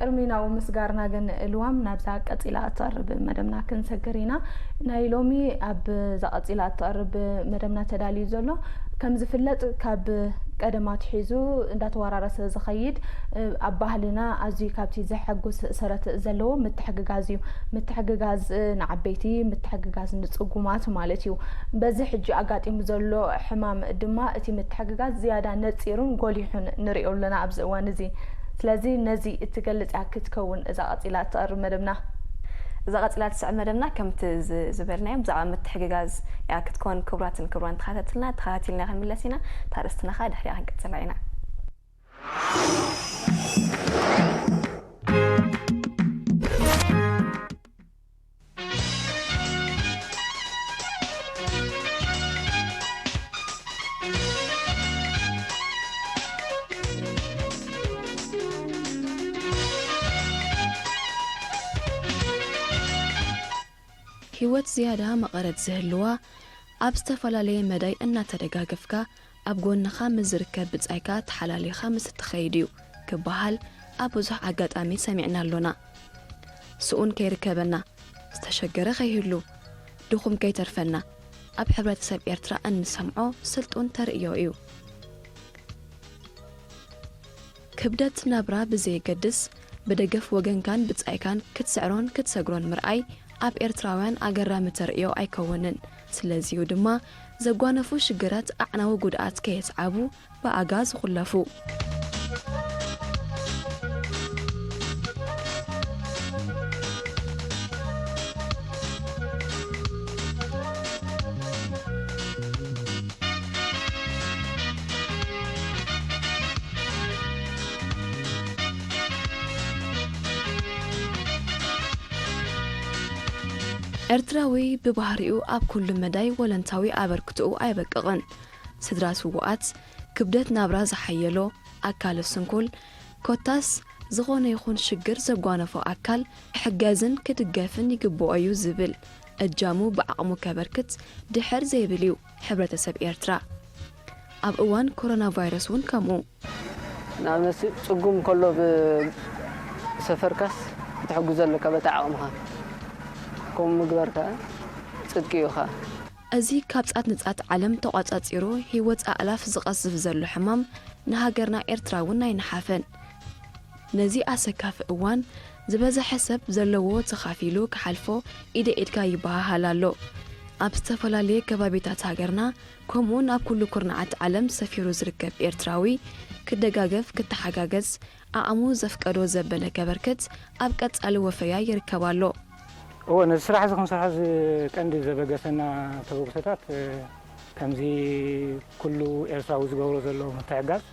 ቅድሚ ናብኡ ምስጋርና ግን፣ ልዋም፣ ናብዛ ቀጺላ እትቐርብ መደብና ክንሰግር ኢና። ናይ ሎሚ ኣብዛ ቀጺላ እትቐርብ መደብና ተዳልዩ ዘሎ፣ ከም ዝፍለጥ፣ ካብ ቀደም ኣትሒዙ እንዳተወራረሰ ዝኸይድ፣ ኣብ ባህልና ኣዝዩ ካብቲ ዘሐጉስ ሰረት ዘለዎ ምትሕግጋዝ እዩ። ምትሕግጋዝ ንዓበይቲ፣ ምትሕግጋዝ ንጽጉማት ማለት እዩ። በዚ ሕጂ ኣጋጢሙ ዘሎ ሕማም ድማ እቲ ምትሕግጋዝ ዝያዳ ነጺሩን ጎሊሑን ንሪኦ ኣለና ኣብዚ እዋን እዚ። ስለዚ ነዚ እትገልጽ እያ ክትከውን እዛ ቀጺላ እትቐርብ መደብና። እዛ ቀጺላ እትስዕብ መደብና ከምቲ ዝ-፣ ዝበልናዮ ብዛዕባ ምትሕግጋዝ እያ ክትከውን። ክቡራትን ክቡራን ተኸታተልትና፣ ተኸታቲልና ክንምለስ ኢና። እታ ኣርእስትና ኸኣ ድሕሪኣ ክንቅጽላ ኢና። ህይወት ዝያዳ መቐረት ዝህልዋ፣ ኣብ ዝተፈላለየ መዳይ እናተደጋገፍካ፣ ኣብ ጎንኻ ምስ ዝርከብ ብጻይካ ተሓላሊኻ ምስ እትኸይድ እዩ ክበሃል ኣብ ብዙሕ ኣጋጣሚ ሰሚዕና ኣሎና። ስኡን ከይርከበና፣ ዝተሸገረ ከይህሉ፣ ድኹም ከይተርፈና፣ ኣብ ሕብረተሰብ ኤርትራ እንሰምዖ ስልጡን ተርእዮ እዩ። ክብደት ናብራ ብዘየገድስ፣ ብደገፍ ወገንካን ብጻይካን ክትስዕሮን ክትሰግሮን ምርኣይ ኣብ ኤርትራውያን ኣገራሚ ተርእዮ ኣይከውንን። ስለዚዩ ድማ፣ ዘጓነፉ ሽግራት ኣዕናዊ ጉድኣት ከየስዓቡ ብኣጋ ዝኹለፉ። ኤርትራዊ ብባህሪኡ ኣብ ኩሉ መዳይ ወለንታዊ ኣበርክቶኡ ኣየበቅቕን። ስድራ ስዉኣት፣ ክብደት ናብራ ዝሓየሎ፣ ኣካለ ስንኩል፣ ኮታስ ዝኾነ ይኹን ሽግር ዘጓነፎ ኣካል ክሕገዝን ክድገፍን ይግብኦ እዩ ዝብል እጃሙ ብዓቕሙ ከበርክት ድሕር ዘይብል እዩ ሕብረተሰብ ኤርትራ። ኣብ እዋን ኮሮና ቫይረስ እውን ከምኡ። ንኣብነት፣ ጽጉም ከሎ ብሰፈርካስ ክትሕግዞ ኣለካ በቲ ዓቕምኻ። ከምኡ ምግባር ከኣ ጽድቂ እዩ ኸኣ። እዚ ካብ ጻት ንጻት ዓለም ተቋጻጺሩ ህይወት ኣእላፍ ዝቐዝፍ ዘሎ ሕማም ንሃገርና ኤርትራ እውን ኣይነሓፈን። ነዚ ኣሰካፊ እዋን ዝበዝሐ ሰብ ዘለዎ ተኻፊሉ ክሓልፎ ኢደ ኢድካ ይበሃሃል ኣሎ። ኣብ ዝተፈላለየ ከባቢታት ሃገርና ከምኡውን ኣብ ኩሉ ኩርናዓት ዓለም ሰፊሩ ዝርከብ ኤርትራዊ ክደጋገፍ፣ ክተሓጋገዝ፣ ዓቕሙ ዘፍቀዶ ዘበለ ከበርክት ኣብ ቀጻሊ ወፈያ ይርከብ ኣሎ። እወ፣ ነዚ ስራሕ እዚ ክንሰርሖ እዚ ቀንዲ ዘበገሰና ተበግሶታት፣ እ፣ ከምዚ ኩሉ ኤርትራዊ ዝገብሮ ዘሎ ምትሕጋዝ፣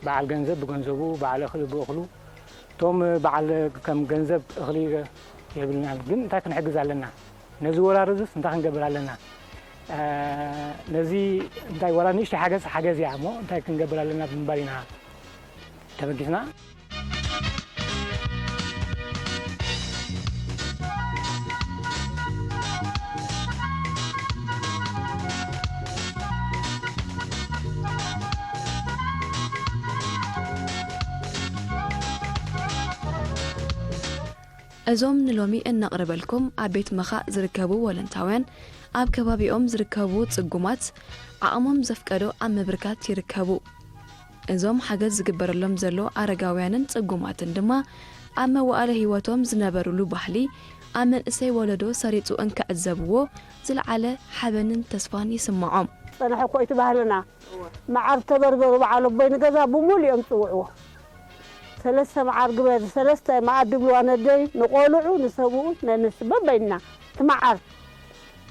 በዓል ገንዘብ ብገንዘቡ፣ በዓል እኽሊ ብእኽሉ፣ እቶም በዓል ከም ገንዘብ እኽሊ የብልናን፣ ግን እንታይ ክንሕግዝ ኣለና? ነዚ ወራር እዚስ እንታይ ክንገብር ኣለና? እ፣ ነዚ እንታይ ወላ ንእሽተይ ሓገዝ ሓገዝ እያ እሞ እንታይ ክንገብር ኣለና ብምባል ኢና ተበጊስና። እዞም ንሎሚ እነቕርበልኩም ኣብ ቤት ምኻእ ዝርከቡ ወለንታውያን፣ ኣብ ከባቢኦም ዝርከቡ ጽጉማት ዓቕሞም ዘፍቀዶ ኣብ ምብርካት ይርከቡ። እዞም ሓገዝ ዝግበረሎም ዘሎ ኣረጋውያንን ጽጉማትን ድማ ኣብ መዋእለ ህይወቶም ዝነበሩሉ ባህሊ ኣብ መንእሰይ ወለዶ ሰሪጹ እንክዕዘብዎ ዝለዓለ ሓበንን ተስፋን ይስምዖም። ጸንሐ እኮ እቲ ባህልና። መዓር ተበርበሩ በዓል ኣቦይ ንገዛ ብምሉኦም ጽውዕዎ። ሰለስተ መዓር ግበር፣ ሰለስተ መኣዲ ብልዋ ነደይ፣ ንቆልዑ፣ ንሰብኡት፣ ነንስ በበይንና። እቲ መዓር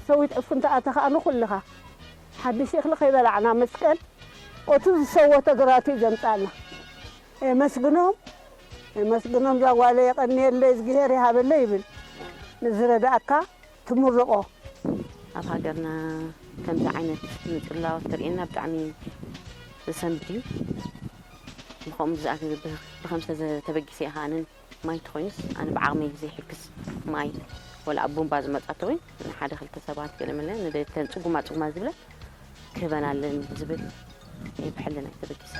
ሰዊት ዕፉን ተኣተ ከኣ ንኹልኻ። ሓድሽ እኽሊ ከይበላዕና መስቀል፣ ኦቱ ዝሰወተ ግራቱ እዩ ዘምጻልና። የመስግኖም፣ የመስግኖም፣ እዛ ጓለይ የቐንየለይ፣ እዝግሄር ይሃበለይ ይብል። ንዝረዳእካ ትምርቖ። ኣብ ሃገርና ከምዚ ዓይነት ምጽላው ተርእየና ብጣዕሚ ዘሰንብድ እዩ። ብኸምኡ ዝኣ-፣ ብ-፣ ብኸም ዝተዘ-፣ ተበጊሰ እየ ከኣ ኣነን ማይ ተኾይኑስ ኣነ ብዓቕመይ ዘይሕግዝ ማይ ወላ ኣብ ቡምባ ዝመጻ ተወይ ንሓደ ክልተ ሰባት ገለ መለ ንደተን ጽጉማ ጽጉማ ዝብለ ክህበን ኣለኒ ዝብል ብሕልና እዩ ተበጊሰ።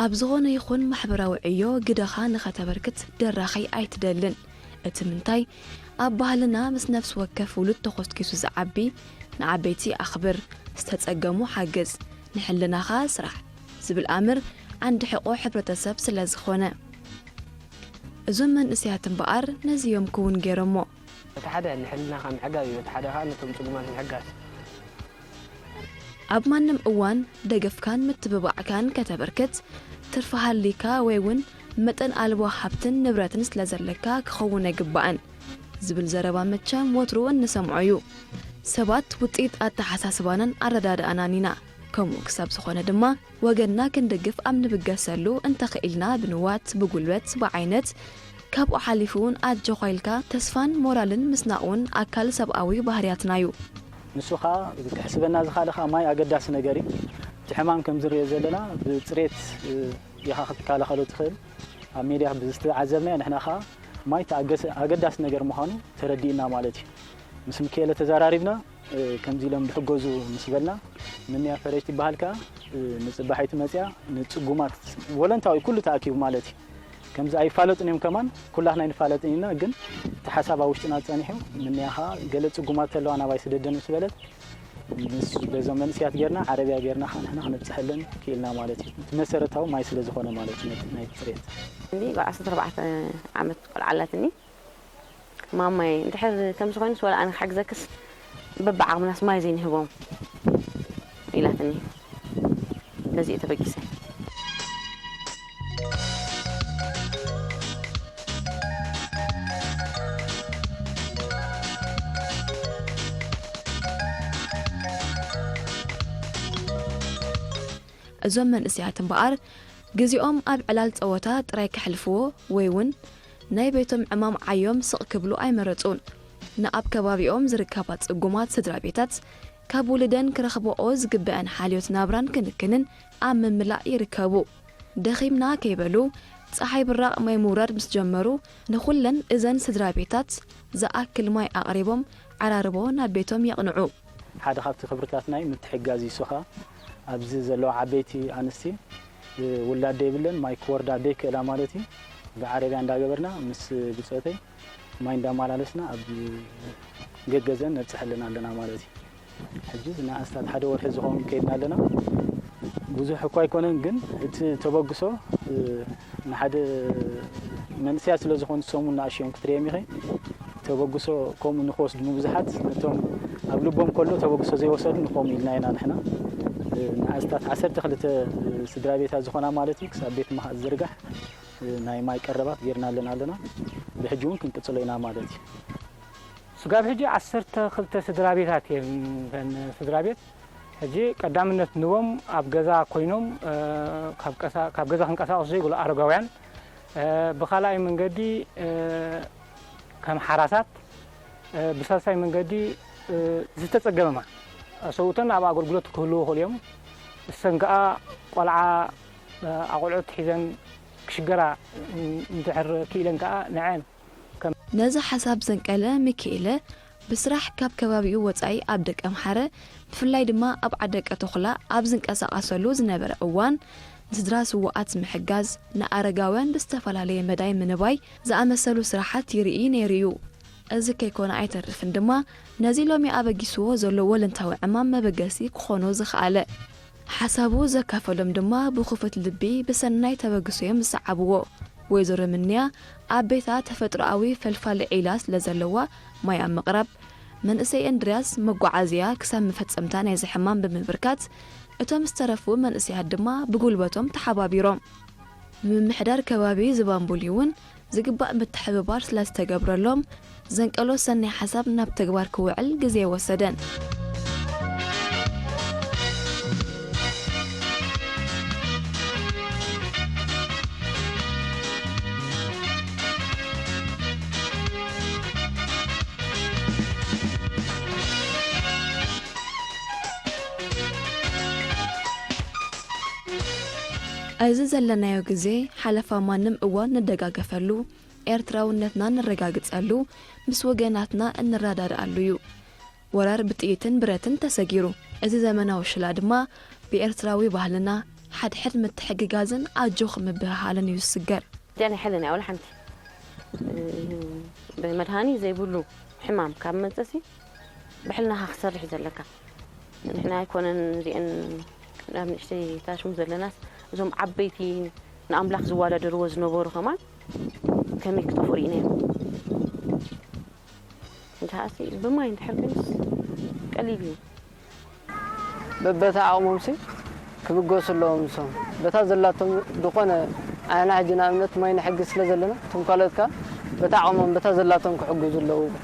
ኣብ ዝኾነ ይኹን ማሕበራዊ ዕዮ ግደኻ ንኸተበርክት ደራኺ ኣይትደልን። እቲ ምንታይ፣ ኣብ ባህልና ምስ ነፍሲ ወከፍ ውሉድ ተኾስኪሱ ዝዓቢ፣ ንዓበይቲ ኣኽብር፣ ዝተጸገሙ ሓግዝ፣ ንሕልናኻ ስራሕ ዝብል ኣምር ዓንዲ ሕቖ ሕብረተሰብ ስለ ዝኾነ። እዞም መንእሰያት እምበኣር ነዚ እዮም ክውን ገይሮሞ። እቲ ሓደ ንሕልናኻ ምሕጋዝ እዩ፣ እቲ ሓደ ኸኣ ነቶም ጽጉማት ምሕጋዝ። ኣብ ማንም እዋን ደገፍካን ምትብባዕካን ከተበርክት፣ ትርፊ ሃልይካ ወይ እውን መጠን ኣልቦ ሃብትን ንብረትን ስለ ዘለካ ክኸውን ኣይግባእን ዝብል ዘረባ መቸም ወትሩ እንሰምዖ እዩ። ሰባት ውጽኢት ኣተሓሳስባናን ኣረዳድኣናን ኢና። ከምኡ ክሳብ ዝኾነ ድማ፣ ወገንና ክንድግፍ ኣብ ንብገሰሉ፣ እንተኽኢልና ብንዋት፣ ብጉልበት፣ ብዓይነት፣ ካብኡ ሓሊፉ እውን ኣጆኻ ኢልካ ተስፋን ሞራልን ምስናቕ እውን ኣካል ሰብኣዊ ባህርያትና እዩ። ንሱ ኸኣ ክሕስበና ዝኸኣለ ኸኣ ማይ ኣገዳሲ ነገር እዩ። እቲ ሕማም ከም ዝንሪኦ ዘለና ብጽሬት፣ እ፣ ኢኻ ክትከላኸሎ ትኽእል። ኣብ ሜድያ ብዝተዓዘብናዮ ንሕና ኸኣ ማይ ተኣገሰ-፣ ኣገዳሲ ነገር ምዃኑ ተረዲእና ማለት እዩ። ምስ ሚካኤለ ተዘራሪብና፣ እ፣ ከምዚ ኢሎም ድሕገዙ ምስ በልና፣ ምንያ ፈረጅ ትበሃል ከኣ፣ እ፣ ንጽባሒቱ መጽያ፣ ንጽጉማት፣ ቮለንታዊ ኩሉ ተኣኪቡ ማለት እዩ። ከምዚ ኣይፋለጡን እዮም ከማን፣ ኩላትና ኣይንፋለጥን ኢና፣ ግን እቲ ሓሳብ ኣብ ውሽጥና ጸኒሑ፣ ምንያ ኸኣ ገለ ጽጉማት ተለዋ ናባይ ስደደን ምስ በለት፣ ምስ በዞም መንእሰያት ጌርና፣ ዓረብያ ጌርና ኸኣ ንሕና ክነብጽሐለን ክኢልና ማለት እዩ። እቲ መሰረታዊ ማይ ስለ ዝኾነ ማለት እዩ፣ ነቲ ናይ ጽሬት። እንዲ ጓል ዓሰርተ ኣርባዕተ ዓመት ቆልዓ ኣላትኒ። ማማይ፣ እንድሕር ከምዚ ኮይኑስ፣ ወላ ኣነ ክሕግዘክስ፣ በብዓቕምናስ ማይ ዘይንህቦም ኢላትኒ። ነዚ እየ ተበጊሰ። እዞም መንእሰያት እምበኣር፣ ግዜኦም ኣብ ዕላል ጸወታ ጥራይ ከሕልፍዎ ወይ እውን ናይ ቤቶም ዕማም ዓዮም ስቕ ክብሉ ኣይመረጹን። ንኣብ ከባቢኦም ዝርከባ ጽጉማት ስድራ ቤታት፣ ካብ ውሉደን ክረኽብኦ ዝግበአን ሓልዮት ናብራን ክንክንን ኣብ ምምላእ ይርከቡ። ደኺምና ከይበሉ፣ ጸሓይ ብራቕ ማይ ምውራድ ምስ ጀመሩ፣ ንኹለን እዘን ስድራ ቤታት ዝኣክል ማይ ኣቕሪቦም፣ ዓራርቦ ናብ ቤቶም የቕንዑ። ሓደ ካብቲ ክብርታትና እዩ ምትሕግጋዝ እዩ። እሱ ኸኣ ኣብዚ ዘለዋ ዓበይቲ ኣንስቲ፣ እ፣ ውላድ ደይብለን ማይ ክወርዳ ደይክእላ ማለት እዩ። ብዓረብያ እንዳገበርና ምስ ብጾተይ ማይ እንዳመላለስና ኣብ ገገዘን ነብጽሐለን ኣለና ማለት እዩ። ሕጂ ንኣስታት ሓደ ወርሒ ዝኸውን ከይድና ኣለና። ብዙሕ እኳ ኣይኮነን፣ ግን እቲ ተበግሶ፣ እ፣ ንሓደ መንእሰያት ስለ ዝኾኑ፣ ሰሙን ንኣሽዮም ክትርእዮም ኢኺ። ተበግሶ ከምኡ ንኽወስዱ ንብዙሓት፣ ነቶም ኣብ ልቦም ከሎ ተበግሶ ዘይወሰዱ ንኸምኡ ኢልና ኢና ንሕና። እ፣ ንኣስታት ዓሰርተ ክልተ ስድራ ቤታት ዝኾና ማለት እዩ፣ ክሳብ ቤት ምኽኣል ዝዝርጋሕ፣ እ፣ ናይ ማይ ቀረባት ጌርናለን ኣለና። ብሕጂ እውን ክንቅጽሎ ኢና ማለት እዩ። ስጋብ ሕጂ ዓሰርተ ክልተ ስድራ ቤታት እየን፣ እተን ስድራ ቤት። ሕጂ ቀዳምነት ንቦም ኣብ ገዛ ኮይኖም፣ እ፣ ካብ ቀሳ-፣ ካብ ገዛ ክንቀሳቐሱ ዘይብሉ ኣረጋውያን፣ እ፣ ብኻልኣይ መንገዲ፣ እ፣ ከም ሓራሳት፣ እ፣ ብሳልሳይ መንገዲ፣ እ፣ ዝተጸገመ ማይ፣ ሰብኡተን ኣብ ኣገልግሎት ክህልዉ ይኽእሉ እዮም። እሰን ከኣ ቆልዓ፣ እ፣ ኣቆልዑት ሒዘን ክሽገራ እንድሕር ክኢለን ከኣ ንዐን ከም ነዚ ሓሳብ ዘንቀለ ሚኪኤለ፣ ብስራሕ ካብ ከባቢኡ ወጻኢ ኣብ ደቀምሓረ፣ ብፍላይ ድማ ኣብ ዓደቀ ተኹላ ኣብ ዝንቀሳቐሰሉ ዝነበረ እዋን፣ ንስድራ ስዉኣት ምሕጋዝ፣ ንኣረጋውያን ብዝተፈላለየ መዳይ ምንባይ ዝኣመሰሉ ስራሓት ይርኢ ነይሩ እዩ። እዚ ከይኮነ ኣይተርፍን ድማ፣ ነዚ ሎሚ ኣበጊስዎ ዘሎ ወለንታዊ ዕማም መበገሲ ክኾኖ ዝኸኣለ። ሓሳቡ ዘካፈሎም ድማ ብኽፉት ልቢ ብሰናይ ተበግሶ እዮም ዝሰዓብዎ። ወይዘሮ ምንያ ኣብ ቤታ ተፈጥሮኣዊ ፈልፋሊ ዒላ ስለ ዘለዋ፣ ማይ ኣብ ምቕራብ፣ መንእሰይ እንድርያስ መጓዓዝያ ክሳብ መፈጸምታ ናይዚ ሕማም ብምብርካት፣ እቶም ዝተረፉ መንእሰያት ድማ ብጉልበቶም ተሓባቢሮም። ብምምሕዳር ከባቢ ዝባንቡሊ እውን ዝግባእ ምትሕብባር ስለ ዝተገብረሎም፣ ዘንቀሎ ሰናይ ሓሳብ ናብ ተግባር ክውዕል ግዜ ኣይወሰደን። እዚ ዘለናዮ ግዜ ሓለፋ ማንም እዋን ንደጋገፈሉ፣ ኤርትራውነትና ነረጋግጸሉ፣ ምስ ወገናትና እንረዳድኣሉ እዩ። ወራር ብጥይትን ብረትን ተሰጊሩ፣ እዚ ዘመናዊ ሽላ ድማ ብኤርትራዊ ባህልና፣ ሓድሕድ ምትሕግጋዝን ኣጆኺ ምብህሃልን እዩ ዝስገር። እዚኣ ናይ ሕልና እያ፣ ዋላ ሓንቲ። እ፣ ብመድሃኒ ዘይብሉ ሕማም ካብ መጸሲ ብሕልናኻ ክሰርሕ እዩ ዘለካ። ንሕና ኣይኮነን እዚአን ኣብ ንእሽተይ ታሽሙ ዘለናስ፣ እዞም ዓበይቲ ንኣምላኽ ዝዋዳደርዎ ዝነበሩ ከማን ከመይ ክጠፍኡ ርኢናዮም። እንተሃሲ ብማይ እንድሕር ኮይኑስ ቀሊል እዩ። በበታ ዓቕሞምሲ ክብገሱ ኣለዎም። ንሶም በታ ዘላቶም ዝኾነ፣ ኣና ሕጂ ንኣብነት ማይ ንሕግዝ ስለ ዘለና፣ እቶም ካልኦት ከኣ በታ ዓቕሞም በታ ዘላቶም ክሕግዙ ኣለዎም።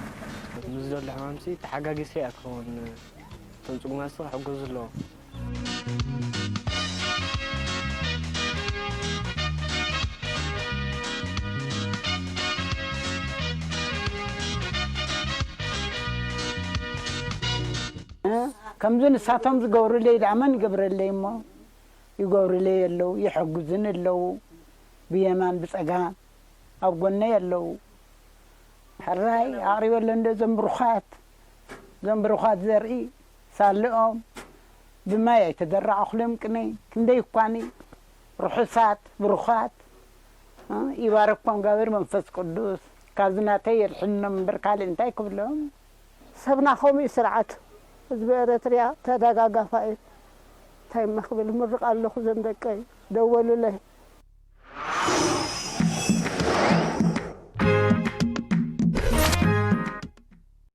ምስ ዘሎ ሕማምሲ ተሓጋጊዝካ እያ ትኸውን። እቶም ጽጉማትሲ ክሕገዙ ኣለዎም። ከምዚ ንሳቶም ዝገብሩለይ ደኣ መን ይገብረለይ እሞ? ይገብሩለይ ኣለዉ፣ ይሕግዙኒ ኣለዉ። ብየማን ብጸጋም ኣብ ጎነይ ኣለዉ። ሕራይ ኣቕሪበሎም እንዶ እዞም ብሩኻት፣ እዞም ብሩኻት ዘርኢ ሳልኦም ብማይ ኣይተደራቐኹሎም ቅነይ ክንደይ እኳኒ ርሑሳት ብሩኻት እ፣ ይባርኮም ጋብር መንፈስ ቅዱስ። ካብዚ ናተይ የድሕኖም እምበር ካልእ እንታይ ክብሎም? ሰብና ከምኡ እዩ ስርዓቱ። ህዝቢ ኤረትርያ ተደጋጋፋ እዩ። እንታይ እማ ክብል ምርቕ ኣለኹ እዞም ደቀይ ደወሉለይ።